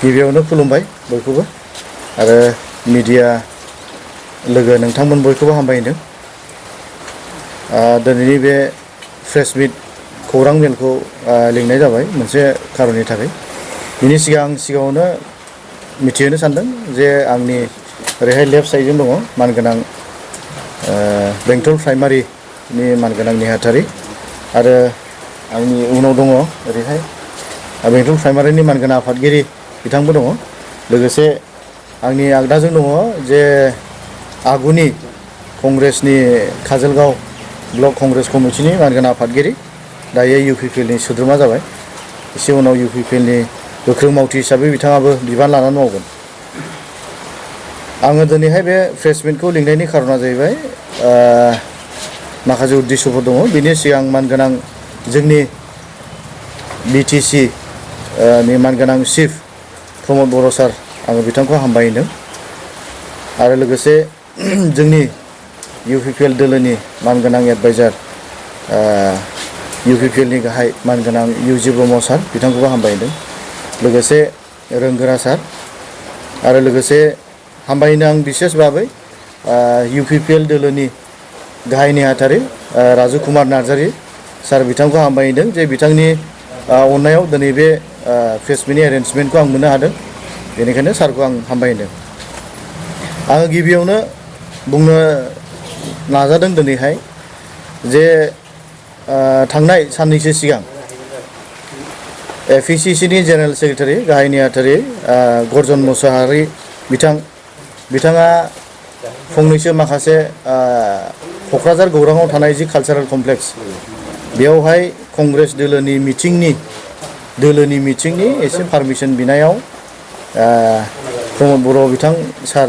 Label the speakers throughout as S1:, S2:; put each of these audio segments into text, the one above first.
S1: गिबियावनो खुलुमबाय बयखौबो आरो मिडिया लोगो नोंथांमोन बयखौबो हामबायदों। दिनैनि बे प्रेस मिट खौरां मेलखौ लिंनाय जाबाय मोनसे खारननि थाखाय। बिनि सिगाङावनो मिथिहोनो सानदों जे आंनि ओरैहाय लेफ्ट साइडजों दङ मानगोनां बेंटल प्राइमारिनि मानगोनां नेहाथारि आरो आंनि उनाव दङ ओरैहाय बेंटल प्राइमारिनि मानगोनां आफादगिरि बिथांबो दङ। लोगोसे आंनि आगदाजों दङ जे आगुनि कंग्रेसनि काजलगांव ब्लक कंग्रेस कमिटिनि मानगोनां आफादगिरि, दायो UPPLनि सोद्रोमा जाबाय। एसे उनाव UPPLनि गोख्रों मावथि हिसाबै बिथाङाबो बिबान लानानै मावगोन। आङो दिनैहाय बे प्रेस मिटखौ लिंनायनि खारना जाहैबाय माखासे उद्देश्यफोर दङ। बिनि सिगां मानगोनां जोंनि BTC नि मानगोनां चिफ प्रमद बर' सार, आङो बिथांखौ हामबाय होनदों आरो लोगोसे जोंनि UPPL दोलोनि मानगोनां एडभाइजार UPPLनि गाहाय मानगोनां UG ब्रह्म सार, बिथांखौबो हामबाय होनदों। लोगोसे रोंगोरा सार आरो लोगोसे हामबायनो आं बिसेस भाबै UPPL दोलोनि गाहाय नेहाथारि राजु कुमार नार्जारि सार, बिथांखौ हामबाय होनदों जे बिथांनि अननायाव दिनै बे प्रेस मिटनि एरेन्जमेन्टखौ आं मोननो हादों। बेनिखायनो सारखौ आं हामबाय होनदों। आङो गिबियावनो बुंनो नाजादों दिनैहाय जे थांनाय साननैसो सिगां PCCनि जेनेरेल सेक्रेटारि गाहाय नेहाथारि गर्जन मुसाहारि बिथाङा फंनैसो माखासे क'क्राझार गौराङाव थानाय जि कालचारेल कमप्लेक्स, बेयावहाय कंग्रेस दोलोनि मिटिंनि एसे पारमिसन बिनायाव प्रमद बर' सार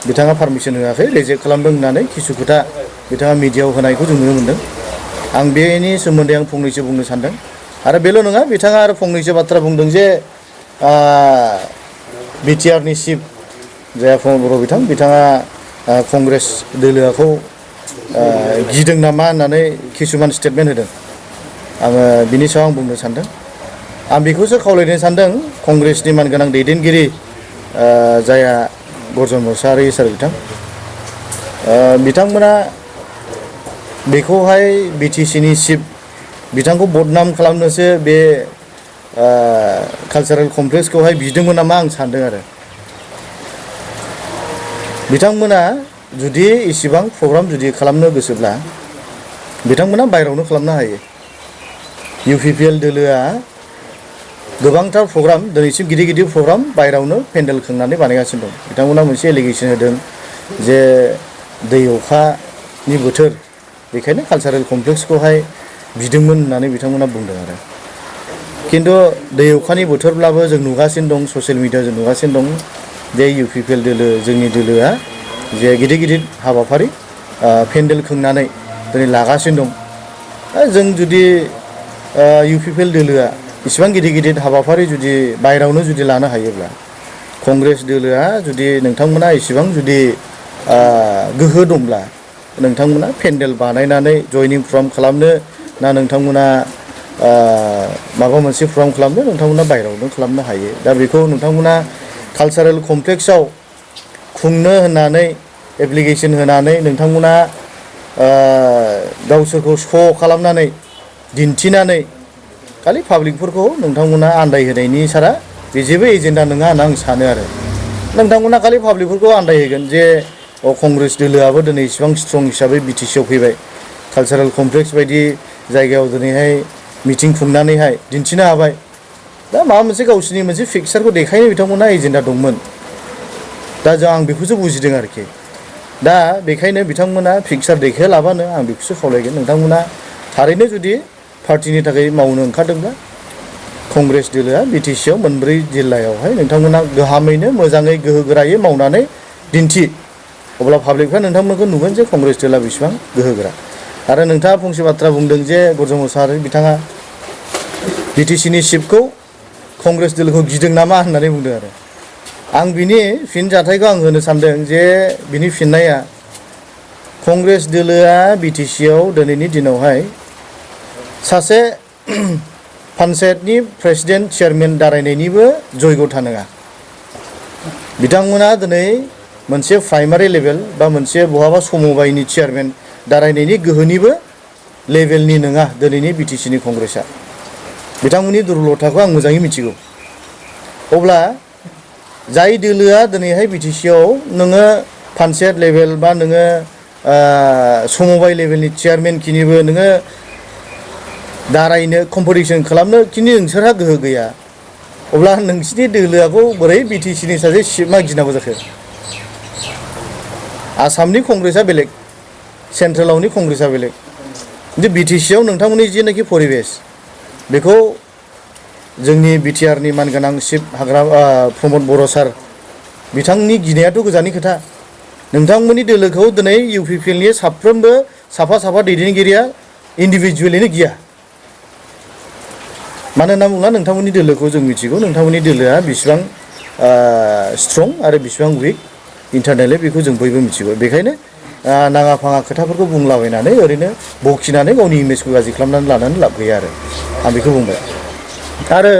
S1: बिथाङा पारमिसन होआखै, रिजेक्ट खालामदों होननानै किसु खोथा बिथाङा मिडियायाव होनायखौ जों नुनो मोनदों। आं बेनि सोमोन्दै आं फंनैसो बुंनो सानदों आरो बेल' नङा, बिथाङा आरो फंनैसो बाथ्रा बुंदों जे BTRनि चिफ जाया प्रमद बर' बिथाङा कंग्रेस दोलोखौ गिदों नामा होननानै किसुमान स्टेटमेन्ट होदों। आङो बिनि सायाव आं बुंनो सानदों। आं बेखौसो खावलायनो सानदों कंग्रेसनि मानगोनां दैदेनगिरि जाया गर्जन मुसाहारि सार बिथांमोना बेखौहाय BTCनि चिफ बिथांखौ बदनाम खालामनोसो बे कालचारेल कमप्लेक्सखौहाय बिदोंमोन नामा आं सानदों आरो। बिथांमोना जुदि इसिबां प्रग्राम जुदि खालामनो गोसोब्ला बिथांमोना बायरायावनो खालामनो हायो। UPPL दोलोआ गोबांथार प्रग्राम, दिनैसिम गिदिर प्रग्राम बायरायावनो पेन्डेल खोंनानै बानायगासिनो दं। बिथांमोना मोनसे एलिगेसन होदों जे दै अखानि बोथोर, बेखायनो कालचारेल कमप्लेक्सखौहाय बिदोंमोन होननानै बिथांमोना बुंदों आरो। खिन्थु दै अखानि बोथोरब्लाबो जों नुगासिनो दं, ससियेल मिडियायाव जों नुगासिनो दं जे UPPL दोलो, जोंनि दोलोआ जे गिदिर हाबाफारि पेन्डेल खोंनानै दिनै लागासिनो दं। जों जुदि UPPL दोलोआ इसिबां गिदिर हाबाफारि जुदि बायरायावनो जुदि लानो हायोब्ला, कंग्रेस दोलोआ जुदि नोंथांमोना इसिबां जुदि गोहो दंब्ला नोंथांमोना पेन्डेल बानायनानै जयनिं प्रग्राम खालामनो ना नोंथांमोना माबा मोनसे प्रग्राम खालामनो, नोंथांमोना बायरायावनो खालामनो हायो। दा बेखौ नोंथांमोना कालचारेल कमप्लेक्सआव खुंनो होननानै एप्लिकेसन होनानै नोंथांमोना गावसोरखौ श' खालामनानै दिन्थिनानै खालि पाब्लिकफोरखौ नोंथांमोना आन्दायहोनायनि सारा बे जेबो एजेन्डा नङा होनना आं सानो आरो। नोंथांमोना खालि पाब्लिकफोरखौ आन्दायहोगोन जे कंग्रेस दोलोआबो दिनै इसिबां स्ट्रं हिसाबै BTCआव फैबाय, कालचारेल कमप्लेक्स बायदि जायगायाव दिनैहाय मिटिं खुंनानैहाय दिन्थिनो हाबाय। दा माबा मोनसे गावसोरनि मोनसे पिक्सारखौ देखायनो बिथांमोना एजेन्डा दंमोन। दा आं बेखौसो बुजिदों आरोखि। दा बेखायनो बिथांमोना पिक्सार देखायालाबानो आं बेखौसो खावलायगोन, नोंथांमोना थारैनो जुदि पार्टिनि थाखाय मावनो ओंखारदोंब्ला कंग्रेस दोलोआ BTCआव मोनब्रै जिल्लायावहाय नोंथांमोना गाहामैनो मोजाङै गोहोगोरायै मावनानै दिन्थि, अब्ला पाब्लिकफ्रा नोंथांमोनखौ नुगोन जे कंग्रेस दोलोआ बेसेबां गोहोगोरा। आरो नोंथाङा फंसे बाथ्रा बुंदों जे गर्जन मुसाहारि बिथाङा BTCनि चिफखौ कंग्रेस दोलोखौ गिदों नामा होननानै बुंदों आरो। आं बिनि फिनजाथायखौ आं होनो सानदों जे बिनि फिननाया कंग्रेस दोलोआ BTCआव दिनैनि दिनावहाय सासे पान्चायतनि प्रेसिडेन्ट चेयारमेन दारायनायनिबो जयग'था नङा। बिथांमोना दिनै मोनसे प्राइमारि लेभेल बा मोनसे बहाबा समबायनि चेयारमेन दारायनायनि गोहोनिबो लेभेलनि नङा दिनैनि बिटिसिनि कंग्रेसआ। बिथांमोननि दुर्बलताखौ आं मोजाङै मिथिगौ। अब्ला जाय दोलोआ दिनैहाय बिटिसिआव नोङो पान्चायत लेभेल बा नोङो समबाय लेभेलनि चेयारमेन खिनिबो नोङो दारायनो कम्पिटिसन खालामनो खिनि नोंसोरहा गोहो गैया, अब्ला नोंसिनि दोलोआखौ बोरै बिटिसिनि सासे चिफआ गिनांगौ जाखो? आसामनि कंग्रेसआ बेलेग, सेन्ट्रेलावनि कंग्रेसआ बेलेग। खिन्थु बिटिसिआव नोंथांमोननि जिनाखि परिबेस बेखौ जोंनि बिटिआरनि मानगोनां चिफ प्रमद बर' सार बिथांनि गिनायाथ' गोजाननि खोथा। नोंथांमोननि दोलोखौ दिनै इउपिपिएलनि साफ्रोमबो साफा साफा दैदेनगिरिया इन्डिभिजुवेलिनो गिया। मानो होनना बुङोब्ला नोंथांमोननि दोलोखौ जों मिथिगौ, नोंथांमोननि दोलोआ बेसेबां स्ट्रं आरो बेसेबां उइक इन्टारनेलि बेखौ जों बयबो मिथिगौ। बेखायनो नाङा फाङा खोथाफोरखौ बुंलाबायनानै ओरैनो बखिनानै गावनि इमेजखौ गाज्रि खालामनानै लानानै लाब गैया आरो आं बेखौ बुंबाय। आरो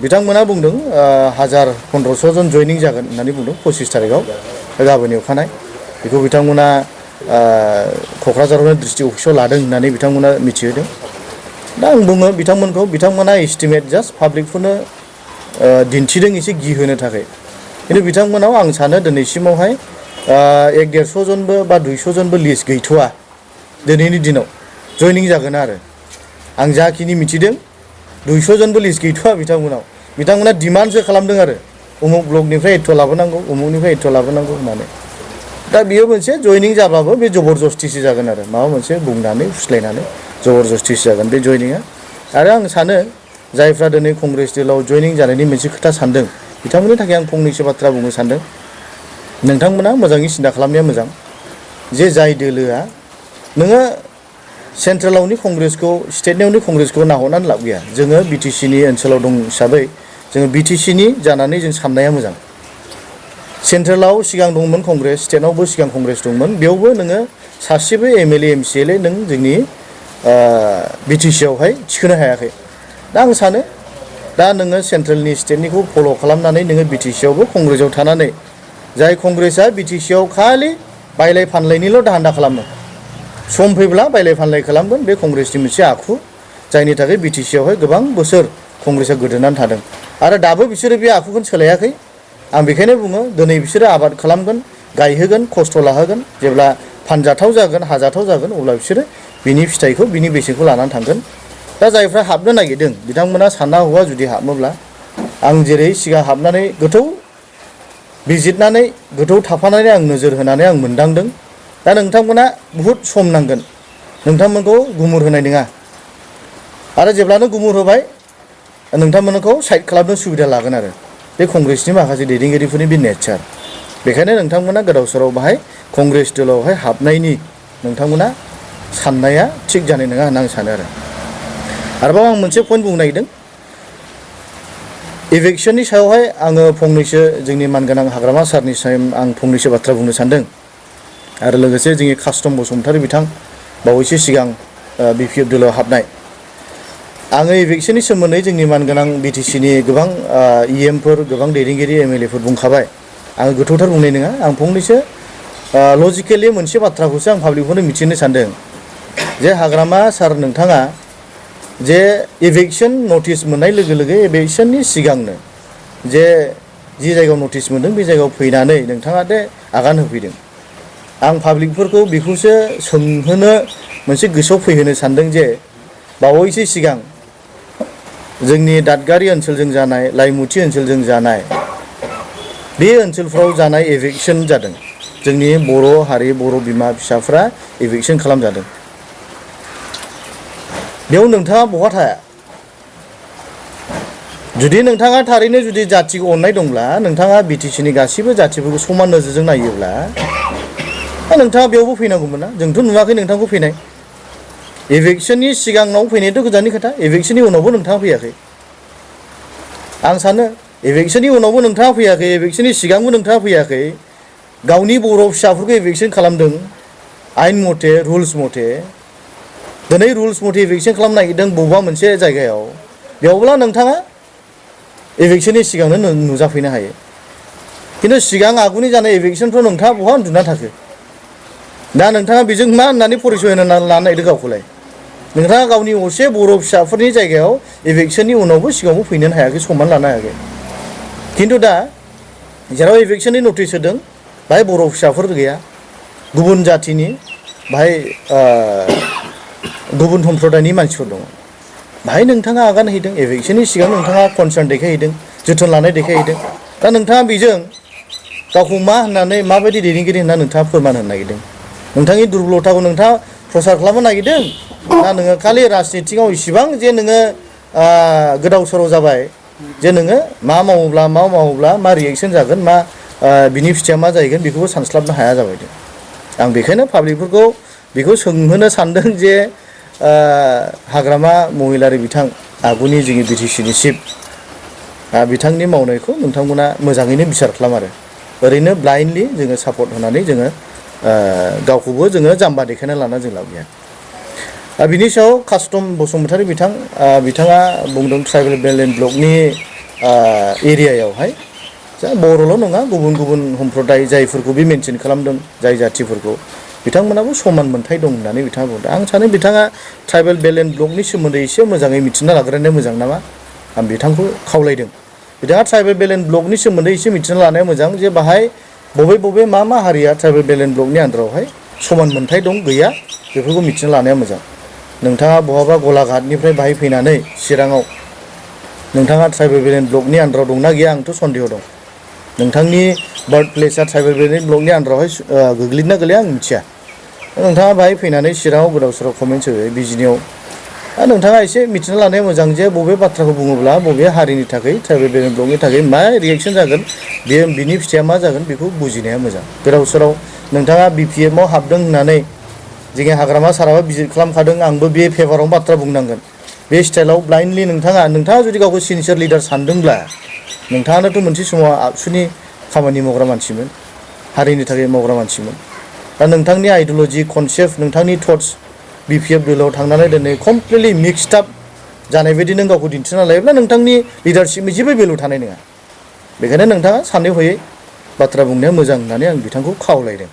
S1: बिथांमोना बुंदों 1000-1500 जन जयनिं जागोन होननानै बुंदों 25 तारिखआव, गाबोननि अखानाय। बेखौ बिथांमोना क'क्राझारावनो डिस्ट्रिक्ट अफिसाव लादों होननानै बिथांमोना मिथिहोदों। दा आं बुङो बिथांमोना एस्टिमेट जास्ट पाब्लिकफोरनो दिन्थिदों एसे गिहोनो थाखाय। खिन्थु बिथांमोनाव आं सानो दिनैसिमावहाय 100-150 जनबो बा 200 जनबो लिस्ट गैथ'वा दिनैनि दिनाव जयनिं जागोन आरो। आं जाखिनि मिथिदों 200 जनबो लिस्ट गैथ'वा बिथांमोना डिमान्डसो खालामदों आरो उमुक ब्लकनिफ्राय एथ' लाबोनांगौ, उमुकनिफ्राय एथ' लाबोनांगौ होननानै। दा बेयो मोनसे जयनिं जाब्लाबो बे जबरदस्तिसो जागोन आरो माबा मोनसे बुंनानै फुस्लायनानै जबरदस्तिसो जागोन बे जयनिंआ। आरो आं सानो जायफ्रा दिनै कंग्रेस दोलाव जयनिं जानायनि मोनसे खोथा सानदों बिथांमोननि थाखाय आं फंनैसो बाथ्रा बुंनो सानदों। नोंथांमोना मोजाङै सिन्था खालामनाया मोजां जे जाय दोलोआ नोङो सेन्ट्रेलावनि कंग्रेसखौ स्टेटनियावनि कंग्रेसखौ नाहरनानै लाब गैया। जोङो बिटिसिनि ओनसोलाव दं हिसाबै जोङो बिटिसिनि जानानै जों साननाया मोजां। सेन्ट्रेलाव सिगां दंमोन कंग्रेस, स्टेटआवबो सिगां कंग्रेस दंमोन, बेयावबो नोङो सासेबो एमएलए एमसिएलए नों जोंनि बिटिसिआवहाय थिखोनो हायाखै। दा आं सानो दा नोङो सेन्ट्रेलनि स्टेटनिखौ फल' खालामनानै नोङो बिटिसिआवबो कंग्रेसआव थानानै जाय कंग्रेसआ बिटिसिआव खालि बायलाय फानलायनिल' दाहान्दा खालामो, सम फैब्ला बायलाय फानलाय खालामगोन, बे कंग्रेसनि मोनसे आखु जायनि थाखाय बिटिसिआवहाय गोबां बोसोर कंग्रेसआ गोदोनानै थादों। आरो दाबो बिसोरो बे आखुखौनो सोलायाखै। आं बेखायनो बुङो दिनै बिसोरो आबाद खालामगोन, गायहोगोन, खस्थ' लाहोगोन, जेब्ला फानजाथाव जागोन, हाजाथाव जागोन, अब्ला बिसोरो बिनि फिथाइखौ बिनि बेसेनखौ लानानै थांगोन। दा जायफ्रा हाबनो नागिरदों बिथांमोना सानना हौवा जुदि हाबोब्ला आं जेरै सिगां हाबनानै गोथौ बिजिरनानै गोथौ थाफानानै आं नोजोर होनानै आं मोनदांदों। दा नोंथांमोना बुहुद सम नांगोन, नोंथांमोनखौ गुमुर होनाय नङा। आरो जेब्लानो गुमुर होबाय नोंथांमोनखौ साइड खालामनो सुबिदा लागोन आरो बे कंग्रेसनि माखासे दैदेनगिरिफोरनि बे नेचार। बेखायनो नोंथांमोना गोदाव सोराव बाहाय कंग्रेस दोलावहाय हाबनायनि नोंथांमोना साननाया थिग जानाय नङा होनना आं सानो आरो। आरोबाव आं मोनसे पइन्ट बुंनो नागिरदों। इलेक्सननि सायावहाय आङो फंनैसो जोंनि मानगोनां हाग्रामा सारनि सायाव आं फंनैसो बाथ्रा बुंनो सानदों। आरो लोगोसे जोंनि कास्टम बसुमतारी बिथां बावैसो सिगां बिपिएफ दोलोआव हाबनाय। आङो इलेक्सननि सोमोन्दै जोंनि मानगोनां बिटिसिनि गोबां इएमफोर, गोबां दैदेनगिरि एमएलएफोर बुंखाबाय। आङो गोथौथार बुंनाय नङा। आं फंनैसो लजिकेलि मोनसे बाथ्राखौसो आं पाब्लिकखौनो मिथिनो सानदों जे हाग्रामा सार नोंथाङा जे इलेक्सन नटिस मोननाय लोगो लोगो इलेक्सननि सिगांनो जे जि जायगायाव नटिस मोनदों बे जायगायाव फैनानै नोंथाङा दे आगान होफैदों। आं पाब्लिकफोरखौ बेखौसो सोंहोनो मोनसे गोसोआव फैहोनो सानदों जे बावैसो सिगां जोंनि दादगारि ओनसोलजों जानाय, लाइमुथि ओनसोलजों जानाय बे ओनसोलफ्राव जानाय इलेक्सन जादों। जोंनि बर' हारि, बर' बिमा फिसाफ्रा इलेक्सन खालामजादों। बेयाव नोंथाङा बहा थाया? जुदि नोंथाङा थारैनो जुदि जाथिखौ अननाय दंब्ला, नोंथाङा बिटिसिनि गासैबो जाथिफोरखौ समान नोजोरजों नायोब्ला नोंथाङा बेयावबो फैनांगौमोन ना? जोंथ' नुवाखै नोंथांखौ फैनाय। इलेक्सननि सिगाङाव फैनायाथ' गोजाननि खोथा, इलेक्सननि उनावबो नोंथाङा फैयाखै। आं सानो इलेक्सननि उनावबो नोंथाङा फैयाखै, इलेक्सननि सिगांबो नोंथाङा फैयाखै। गावनि बर' फिसाफोरखौ इलेक्सन खालामदों आयेन मथे, रुल्स मथे। दिनै रुल्स मथे इलेक्सन खालामनो नागिरदों बबेबा मोनसे जायगायाव, बेयावब्ला नोंथाङा इलेक्सननि सिगांनो नुजाफैनो हायो। खिन्थु सिगां आगुनि जानाय इलेक्सनफ्राव नोंथाङा बहा उन्दुना थाखो? दा नोंथाङा बेजों मा होननानै परिचय होनो लानो नागिरदों गावखौलाय? नोंथाङा गावनि असे बर' फिसाफोरनि जायगायाव इलेक्सननि उनावबो सिगाङावबो फैनोनो हायाखै, समान लानो हायाखै। खिन्थु दा जेराव इलेक्सननि नटिस होदों बाहाय बर' फिसाफोर गैया, गुबुन जाथिनि बाहाय गुबुन सम्प्रदायनि मानसिफोर दङ। बाहाय नोंथाङा आगान हैदों, इलेक्सननि सिगां नोंथाङा कनसार्न देखायहैदों, जोथोन लानाय देखायहैदों। दा नोंथाङा बेजों गावखौ मा होननानै, माबायदि दैदेनगिरि होनना नोंथाङा फोरमान होनो नागिरदों? नोंथांनि दुरबलताखौ नोंथाङा प्रसार खालामनो नागिरदों ना नोङो खालि राजनितिकआव इसिबां जे नोङो गोदाव सोराव जाबाय जे नोङो मा मावोब्ला मा रिएक्सन जागोन, मा बिनि फिथाइया मा जाहैगोन बेखौबो सानस्लाबनो हाया जाबाय। आं बेखायनो पाब्लिकफोरखौ बेखौ सोंहोनो सानदों जे हाग्रामा महिलारि बिथां आगुनि जोंनि बिटिसिनि चिफ बिथांनि मावनायखौ नोंथांमोना मोजाङैनो बिसार खालाम आरो ओरैनो ब्लाइन्डलि जोङो सापर्ट होनानै जोङो गावखौबो जोङो जाम्बा देखायना लाना जों लाब गैया। बिनि सायाव कास्टम बसुमतारी बिथाङा बुंदों ट्राइबेल बेल्ट एन्ड ब्लकनि एरियायावहाय जा बर'ल' नङा गुबुन गुबुन सम्प्रदाय जायफोरखौ बे मेनसन खालामदों, जाय जाथिफोरखौ बिथांमोनाबो समान मोनथाय दं होननानै बिथाङा बुंदों। आं सानो बिथाङा ट्राइबेल बेल्ट एन्ड ब्लकनि सोमोन्दै एसे मोजाङै मिथिना लाग्रोनाया मोजां नामा, आं बिथांखौ खावलायदों। बिथाङा ट्राइबेल बेल्ट एन्ड ब्लकनि सोमोन्दै एसे मिथिना लानाया मोजां, जे बाहाय बबे मा हारिया ट्राइबेल बेल्ट एन्ड ब्लकनि आन्दारावहाय समान मोनथाय दं गैया बेफोरखौ मिथिना लानाया मोजां। नोंथाङा बहाबा गलाघाटनिफ्राय बाहाय फैनानै चिराङाव नोंथाङा ट्राइबेल बेल्ट एन्ड ब्लकनि आन्दाराव दंना गैया आंथ' सन्देह दं। नोंथांनि बार्थ प्लेसआ ट्राइबेल बेल्ट एन्ड ब्लकनि आन्दारावहाय गोग्लैना गोलैया आं मिथिया। नोंथाङा बाहाय फैनानै चिराङाव गोदाव सोराव कमेन्ट्स होयो बिजिनियाव, नोंथाङा एसे मिथिना लानाया मोजां जे बबे बाथ्राखौ बुङोब्ला बबे हारिनि थाखाय ट्राइबेल बेल्ट एन्ड ब्लकनि थाखाय मा रिएक्सन जागोन, बिनि फिथाइया मा जागोन बेखौ बुजिनाया मोजां। गोदाव सोराव नोंथाङा BPFआव हाबदों होननानै जोंनि हाग्रामा साराबो भिजिट खालामखादों, आंबो बे फेभारावनो बाथ्रा बुंनांगोन। बे स्टाइलाव ब्लाइन्डलि नोंथाङा जुदि गावखौ सिनसियार लिडार सानदोंब्ला नोंथाङानोथ' मोनसे समाव आबसुनि खामानि मावग्रा मानसिमोन, हारिनि थाखाय मावग्रा मानसिमोन। दा नोंथांनि आइडिअल'जि, कनसेप्ट, नोंथांनि थट्स BPF दोलोआव थांनानै दिनै कमप्लिटलि मिक्सड आप जानाय बायदि नों गावखौ दिन्थिना लायोब्ला नोंथांनि लिडारशिपनि जेबो भेलु थानाय नङा। बेखायनो नोंथाङा सानै हयै बाथ्रा बुंनाया मोजां होननानै आं बिथांखौ खावलायदों।